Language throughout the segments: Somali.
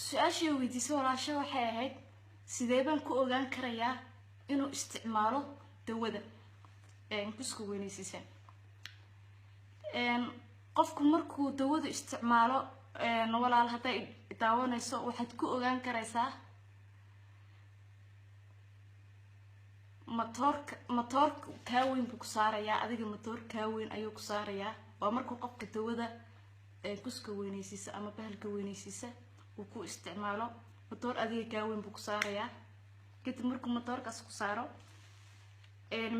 Su-aashii weydiisay walaasha waxay ahayd, sidee baan ku ogaan karayaa inuu isticmaalo dawada kuska weyneysiisa? Qofku markuu dawada isticmaalo, walaal hadday daawanayso, waxaad ku ogaan karaysaa matoorka. Matoorka kaa weyn buu ku saarayaa adiga, matoor kaa weyn ayuu ku saarayaa. Waa markuu qofka dawada kuska weyneysiisa ama bahalka weyneysiisa uu ku isticmaalo, matoor adiga kaa weyn buu ku saarayaa. Kadib markuu matoorkaas ku saaro,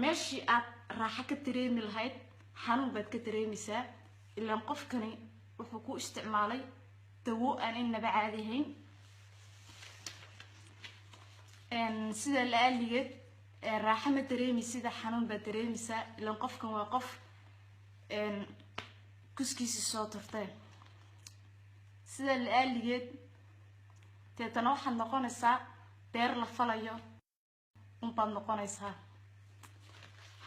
meeshii aad raaxo ka dareemi lahayd xanuun baad ka dareemaysaa, ilaan qofkani wuxuu ku isticmaalay dawo aan inaba caadi ahayn. Sida la-aaligeed raaxo ma dareemi, sida xanuun baad dareemaysaa, ilaan qofkan waa qof kuskiisi soo turteen. Sida la-aaligeed deetana waxaad noqonaysaa beer la falayo unbaad noqonaysaa.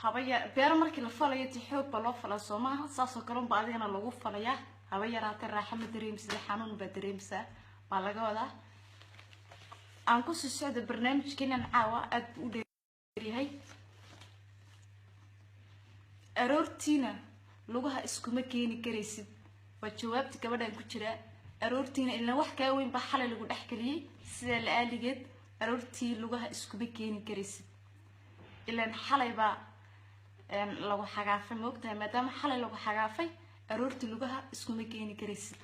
Haba ya beer markii la falayo ti xoog baa loo falaa, soo maaha? Saasoo kale unba adigana lagu falayaa. Haba yaraatee raaxo ma dareemisida, xanuun baad dareemaysaa baa laga wadaa. Aan kusii socda barnaamijkeenan caawa, aada buu u dheeryahay. Aroortiina lugaha iskuma keeni karaysid, waa jawaabta gabadhan ku jiraa. Aroortiina ilaan wax kaa weyn baa xalay lagu dhex geliyey, sidaa la-aaligeed aroortii lugaha iskuma keeni karaysid, ilaan xalay baa lagu xagaafay, maogtahay? Maadaama xalay lagu xagaafay, aroortii lugaha iskuma keeni karaysid.